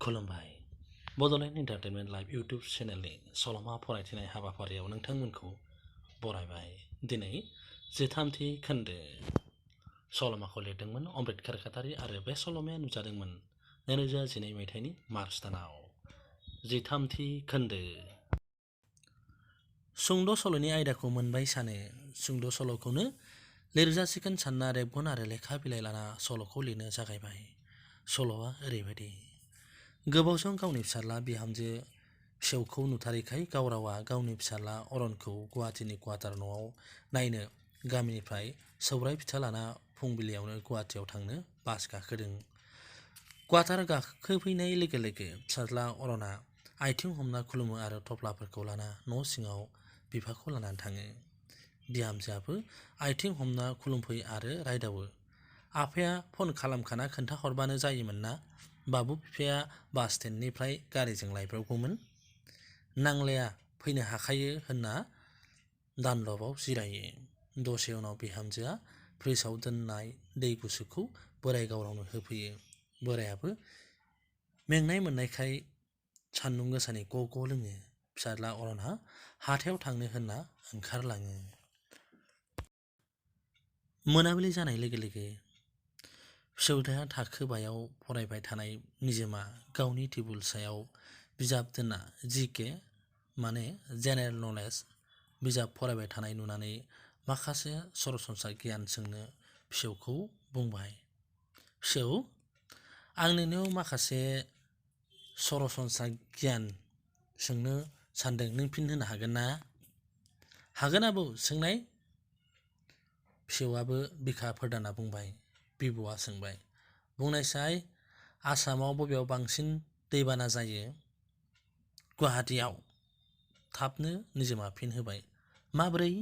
खुलुमबाय Bodoland entertainment live YouTube चेनेलनि सल'मा फरायथिनाय हाबाफारियाव नोंथांमोनखौ बरायबाय। दिनै 13थि खोन्दो सल'माखौ लिरदोंमोन अम्बेदकार काटारि आरो बे सल'माया नुजादोंमोन 2012 मायथाइनि मार्च दानाव। 13थि खोन्दो सुंद' सल'नि आयदाखौ मोनबाय सानो। सुंद' सल'खौनो लिरजासिगोन सानना रेबगन आरो लेखा बिलाइ लाना सल'खौ लिरनो जागायबाय। सल'आ ओरैबायदि। गोबावजों गावनि फिसाज्ला बिहामजो फिसौखौ नुथारैखाय गावरावा गावनि फिसाज्ला अरनखौ गुवाहाटीनि क्वार्टार न'आव नायनो गामिनिफ्राय सौराय फिथा लाना फुंबिलियावनो गुवाहाटीयाव थांनो बास गाखोदों। क्वार्टार गाखोफैनाय लोगो लोगो फिसाज्ला अरना आथिं हमना खुलुमो आरो थफ्लाफोरखौ लाना न' सिङाव बिफाखौ लानानै थाङो। बिहामजोआबो आथिं हमना खुलुमफै आरो रायदावो। आफाया फन खालामखाना खोन्थाहरबानो जायोमोन ना, बाबु बिफाया बास स्टेन्डनिफ्राय गारिजों लायब्रबगौमोन। नांलाया फैनो हाखायो होनना दानलबाव जिरायो। दसे उनाव बिहामजोआ फ्रिजआव दोननाय दै गुसुखौ बोराय गावरावनो होफैयो। बोरायाबो मेंनाय मोननायखाय सान्दुं गोसानि ग' ग' लोङो। फिसाज्ला अरनहा हाथायाव थांनो होनना ओंखारलाङो। मोनाबिलि जानाय लोगो लोगो फिसौज्लाया थाखो बायाव फरायबाय थानाय निजोमा गावनि टेबुल सायाव बिजाब दोनना जिके माने जेनेरेल नलेज बिजाब फरायबाय थानाय नुनानै माखासे सरासनस्रा गियान सोंनो फिसौखौ बुंबाय। फिसौ, आं नोंनियाव माखासे सरासनस्रा गियान सोंनो सानदों, नों फिन होनो हागोन ना? हागोन आबौ, सोंनाय। फिसौआबो बिखा फोरदाना बुंबाय। बिबौआ सोंबाय, बुंनायसाय, आसामाव बबेयाव बांसिन दैबाना जायो? गुवाहाटीयाव। थाबनो निजोमा फिन होबाय, माब्रै?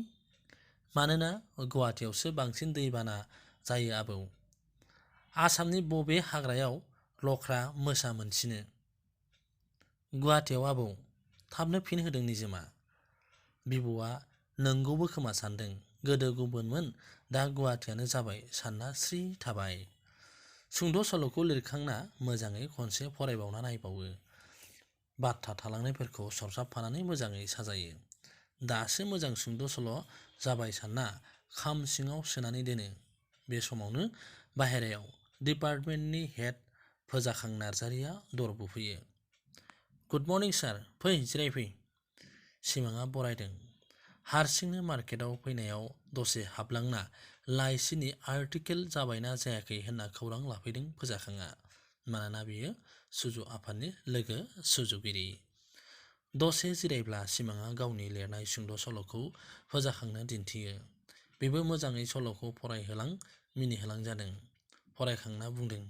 मानोना गुवाहाटीयावसो बांसिन दैबाना जायो आबौ। आसामनि बबे हाग्रायाव लख्रा मोसा मोनसिनो? गुवाहाटीयाव आबौ। थाबनो फिन होदों निजोमा। बिबौआ नंगौबो खोमा सानदों। गोदो गुबुनमोन, दा गुवाहाटीयानो जाबाय सानना स्रि थाबाय। सुंद' सल'खौ लिरखांना मोजाङै खनसे फरायबावना नायबावो। बाथ्रा थालांनायफोरखौ सरजाबफानानै मोजाङै साजायो। दासो मोजां सुंद' सल' जाबाय सानना खाम सिङाव सोनानै दोनो। बे समावनो बाहेरायाव डिपार्टमेन्टनि हेड फोजाखां नार्जारिया दर बुफैयो। गुड मर्निं सार, फै जिरायफै। सिमाङा बरायदों। हारसिंनो मार्केटाव फैनायाव दसे हाबलांना लाइसिनि आर्टिकेल जाबायना जायाखै होनना खौरां लाफैदों फोजाखाङा। मानोना बियो सुजु आफादनि लोगो सुजुगिरि। दसे जिरायब्ला सिमाङा गावनि लिरनाय सुंद' सल'खौ फोजाखांनो दिन्थियो। बेबो मोजाङै सल'खौ फरायहोलां मिनिहोलां जादों। फरायखांना बुंदों,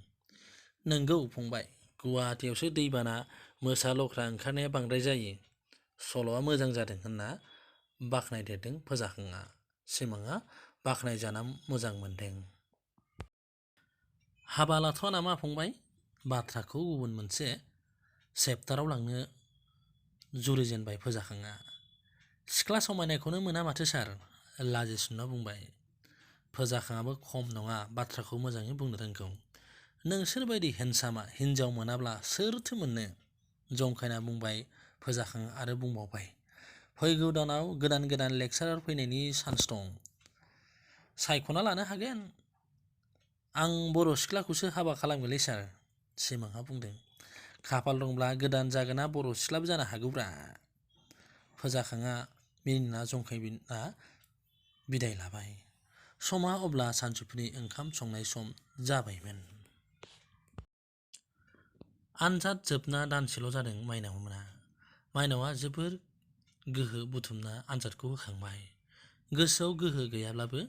नंगौ फंबाय, गुवाहाटीयावसो दैबाना मोसा लख्रा ओंखारनाया बांद्राय जायो। सल'आ मोजां जादों होनना बाख्नायदेरदों फोजाखाङा। सिमाङा बाख्नायजाना मोजां मोनदों। हाबा लाथ'वा नामा फंबाय? बाथ्राखौ गुबुन मोनसे चेप्टाराव लांनो जुरिजेनबाय फोजाखाङा। सिख्ला समायनायखौनो मोना माथो सार, लाजिसुना बुंबाय। फोजाखाङाबो खम नङा, बाथ्राखौ मोजाङै बुंनो रोंगौ। नोंसोरबायदि हेन्डसामा हिनजाव मोनाब्ला सोरथो मोननो? जंखायना बुंबाय फोजाखाङा आरो बुंबावबाय, फैगौ दानाव गोदान गोदान लेक्सारार फैनायनि चान्स दं। सायख'ना लानो हागोन। आं बर' सिख्लाखौसो हाबा खालामगोनलै सार, सिमाङा बुंदों। खाफाल दंब्ला गोदान जागोना बर' सिख्लाबो जानो हागौब्रा। फोजाखाङा मिनिना जंखायना बिदाय लाबाय। समा अब्ला सानजौफुनि ओंखाम संनाय सम जाबायमोन। आनजाद जोबना दानसेल' जादों माइनावमोना। माइनावआ जोबोर गोहो बुथुमना आनजादखौ होखांबाय। गोसोआव गोहो गैयाब्लाबो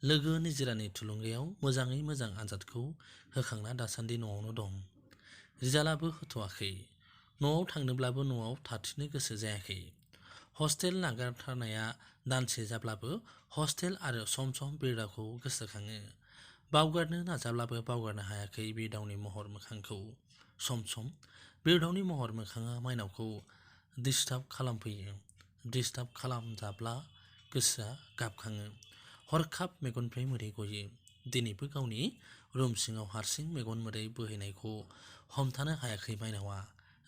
लोगो निजिरानि थुलुंगायाव मोजाङै मोजां आनजादखौ होखांना दासान्दि न'आवनो दं। रिजाल्टआबो होथ'वाखै। न'आव थांनोब्लाबो न'आव थाथिनो गोसो जायाखै। हस्टेल नागारथारनाया दानसे जाब्लाबो हस्टेल आरो सम सम बिरदावखौ गोसोखाङो। बावगारनो नाजाब्लाबो बावगारनो हायाखै बिरदावनि महर मोखांखौ। सम सम बिरदावनि महर मोखाङा माइनावखौ डिस्टार्ब खालामफैयो। डिस्टार्ब खालामजाब्ला गोसोआ गाबखाङो। हरखाब मेगननिफ्राय मोदै गयो। दिनैबो गावनि रुम सिङाव हारसिं मेगन मोदै बोहैनायखौ हमथानो हायाखै माइनावआ।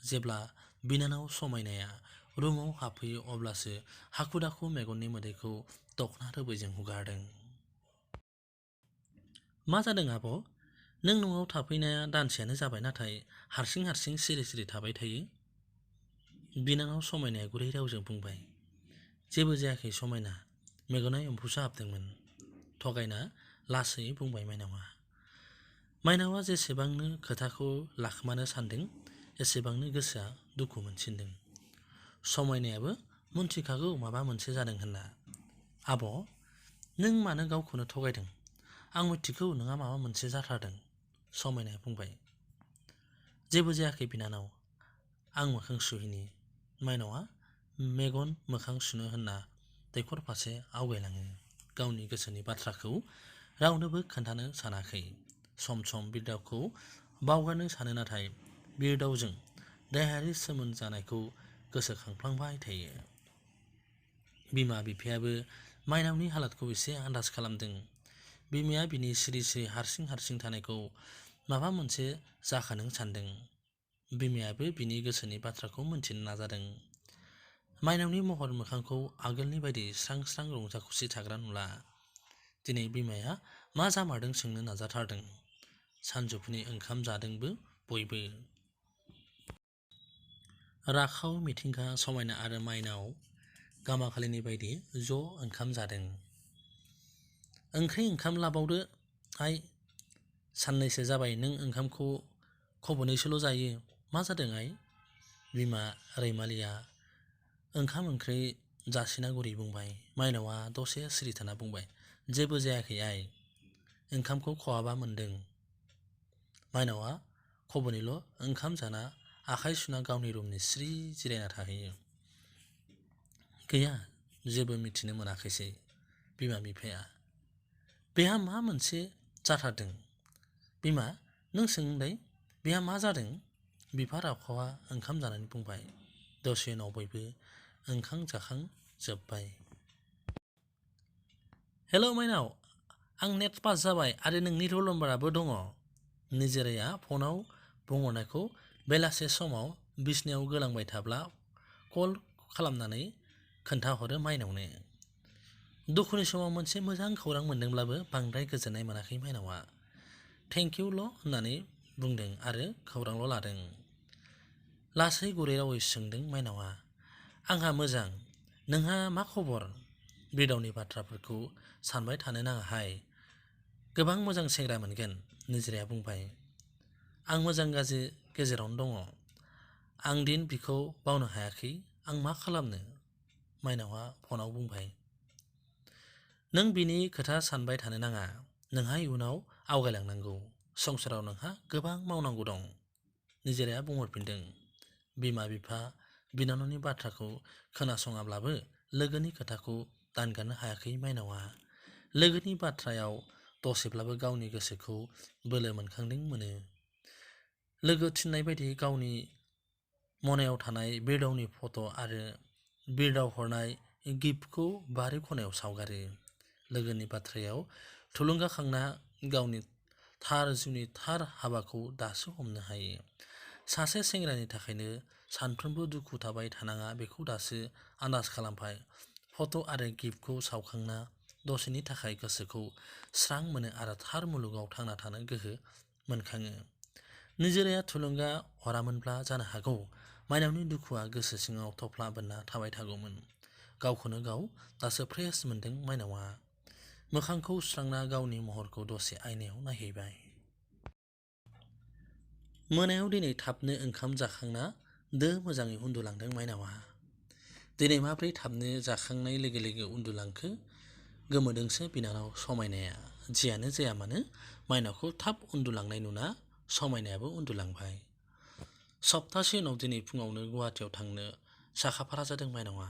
जेब्ला बिनानाव समायनाया रुमाव हाबफैयो अब्लासो हाखु दाखु मेगननि मोदैखौ दखना रोबैजों हुगारदों। मा जादों आब'? नों न'आव थाफैनाया दानसेयानो जाबाय, नाथाय हारसिं हारसिं सिरि सिरि थाबाय थायो। बिनानाव समायनाया गुरै रावजों बुंबाय। जेबो जायाखै समायना, मेगना एम्फौसो हाबदोंमोन। थगायना लासै बुंबाय माइनावआ। माइनावआ जेसेबांनो खोथाखौ लाखोमानो सान्दों एसेबांनो गोसोआ दुखु मोनसिनदों। समायनायाबो मोनथिखागौ माबा मोनसे जादों होनना। आब', नों मानो गावखौनो थगायदों? आं मिथिगौ नोंहा माबा मोनसे जाथारदों। समायनाया बुंबाय। जेबो जायाखै बिनानाव, आं मोखां सुहैनि। माइनावआ मेगन मोखां सुनो होनना दैखर फारसे आवगायलाङो। गावनि गोसोनि बाथ्राखौ रावनोबो खोन्थानो सानाखै। सम सम बिरदावखौ बावगारनो सानो, नाथाय बिरदावजों देहायारि सोमोन्दो जानायखौ गोसोखांफ्लांबाय थायो। बिमा बिफायाबो माइनावनि हालोदखौ एसे आन्दाज खालामदों। बिमाया बिनि सिरि सिरि हारसिं हारसिं थानायखौ माबा मोनसे जाखानों सान्दों। बिमायाबो बिनि गोसोनि बाथ्राखौ मोनथिनो नाजादों। माइनावनि महर मोखांखौ आगोलनि बायदि स्रां स्रां रंजा खुसि थाग्रा नुला। दिनै बिमाया मा जामारदों सोंनो नाजाथारदों। सानजौफुनि ओंखाम जादोंबो बयबो। राखाव मिथिंगा समायना आरो माइनाव गामाखालिनि बायदि ज' ओंखाम जादों। ओंखाम लाबावदो आइ। साननैसो जाबाय नों ओंखामखौ खब'नैसोल' जायो। मा जादों आइ? बिमा रैमालिया ओंखाम ओंख्रि जासिना गुरै बुंबाय। माइनावआ दसे सिरि थाना बुंबाय। जेबो जायाखै आइ, ओंखामखौ खहाबा मोनदों। माइनावआ खब'नैल' ओंखाम जाना आखाइ सुना गावनि रुमनि स्रि जिरायना थाहैयो। गैया, जेबो मिथिनो मोनाखैसै बिमा बिफाया। बेहा मा मोनसे जाथारदों। बिमा, नों सोंलाय, बेहा मा जादों? बिफा राखावा ओंखाम जानानै बुंबाय। दसे उनाव बयबो ओंखाम जाखांजोब्बाय। हेल' माइनाव, आं नेट पास जाबाय आरो नोंनि रल नम्बराबो दङ। निजिराया फनाव बुंहरनायखौ बेलासे समाव बिसनायाव गोलांबाय थाब्ला कल खालामनानै खोन्थाहरो माइनावनो। दुखुनि समाव मोनसे मोजां खौरां मोनदोंब्लाबो बांद्राय गोजोननाय मोनाखै माइनावआ। थेंकिउल' होननानै बुंदों आरो खौरांल' लादों। लासै गुरै रावै सोंदों माइनावआ। आंहा मोजां, नोंहा मा खबर? बिरदावनि बाथ्राफोरखौ सानबाय थानो नाङाहाय, गोबां मोजां सेंग्रा मोनगोन। निजिराया बुंबाय। आं मोजां गाज्रि गेजेरावनो दङ। आं दिन बिखौ बावनो हायाखै, आं मा खालामनो? माइनावआ फनाव बुंबाय। नों बिनि खोथा सानबाय थानो नाङा, नोंहा इयुनाव आवगायलांनांगौ। संसाराव नोंहा गोबां मावनांगौ दं। निजिराया बुंहरफिनदों। बिमा बिफा बिनानावनि बाथ्राखौ खोनासङाब्लाबो लोगोनि खोथाखौ दानगारनो हायाखै माइनावआ। लोगोनि बाथ्रायाव दसेब्लाबो गावनि गोसोखौ बोलो मोनखांदों मोनो। लोगो थिननाय बायदि गावनि मनायाव थानाय बिरदावनि फट' आरो बिरदाव हरनाय गिफ्टखौ बारि खनायाव सावगारो। लोगोनि बाथ्रायाव थुलुंगाखांना गावनि थार जिउनि थार हाबाखौ दासो हमनो हायो। सासे सेंग्रानि थाखायनो सानफ्रोमबो दुखु थाबाय थानाङा बेखौ दासो आन्दाज खालामबाय। फट' आरो गिफ्टखौ सावखांना दसेनि थाखाय गोसोखौ स्रां मोनो आरो थार मुलुगाव थांना थानो गोहो मोनखाङो। निजिराया थुलुंगा हरामोनब्ला जानो हागौ माइनावनि दुखुआ गोसो सिङाव थफ्ला बोनना थाबाय थागौमोन। गावखौनो गाव दासो फ्रेस मोनदों माइनावआ। मोखांखौ सुस्रांना गावनि महरखौ दसे आयनायाव नायहैबाय। मोनायाव दिनै थाबनो ओंखाम जाखांना मोजाङै उन्दुलांदों माइनावआ। दिनै माब्रै थाबनो जाखांनाय लोगो लोगो उन्दुलांखो गोमोदोंसो बिनानाव समायनाया। जियानो जाया मानो माइनावखौ थाब उन्दुलांनाय नुना समायनायाबो उन्दुलांबाय। सप्तासे उनाव दिनै फुङावनो गुवाहाटियाव थांनो साखाफारा जादों माइनावआ।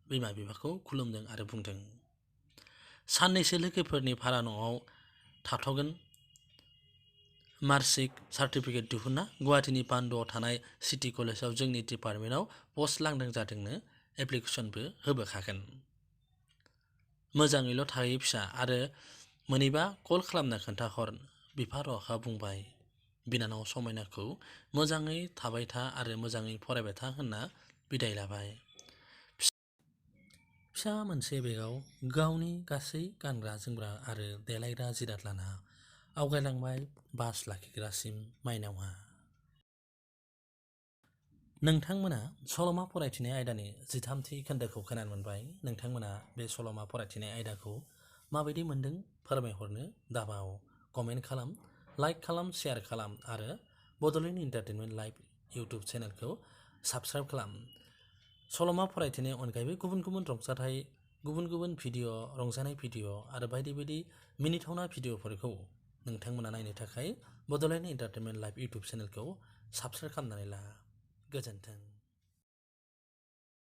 बिमा बिफाखौ खुलुमदों आरो बुंदों, साननैसो लोगोफोरनि भारा न'आव थाथ'गोन। मार्कशीट सार्टिफिकेट दिहुनना गुवाहाटिनि पान्डुआव थानाय सिटि कलेजाव जोंनि डिपार्टमेन्टआव पस्ट लांदों जादोंनो एप्लिकेसनबो होबोखागोन। मोजाङैल' थाहै फिसा आरो मोनैबा कल खालामना खोन्थाहर। बिफा र'खा बुंबाय। बिनानाव समायनाखौ मोजाङै थाबाय था आरो मोजाङै फरायबाय था होनना बिदाय लाबाय। फिसा मोनसे बेगाव गावनि गासै गानग्रा जोमग्रा आरो देलायग्रा जिराद लाना आवगायलांबाय बास लाखिग्रासिम माइनावहा। नोंथांमोना सल'मा फरायथिनाय आयदानि 13थि खोन्दोखौ खोनानो मोनबाय। नोंथांमोना बे सल'मा फरायथिनाय आयदाखौ माबायदि मोनदों फोरमायहरनो दाबाव कमेन्ट खालाम, लाइक खालाम, शेयार खालाम आरो बड'लेण्ड एन्टारटेनमेन्ट लाइभ इउटुब चेनेलखौ साबस्क्राइब खालाम। सल'मा फरायथिनाय अनगायैबो गुबुन गुबुन रंजाथाइ, गुबुन गुबुन भिडिअ, रंजानाय भिडिअ आरो बायदि बायदि मिनिथावना भिडिअफोरखौ नोंथांमोना नायनो थाखाय बड'लेण्ड एन्टारटेनमेन्ट लाइभ इउटुब चेनेलखौ साबस्क्राइब खालामनानै ला। गोजोन्थों।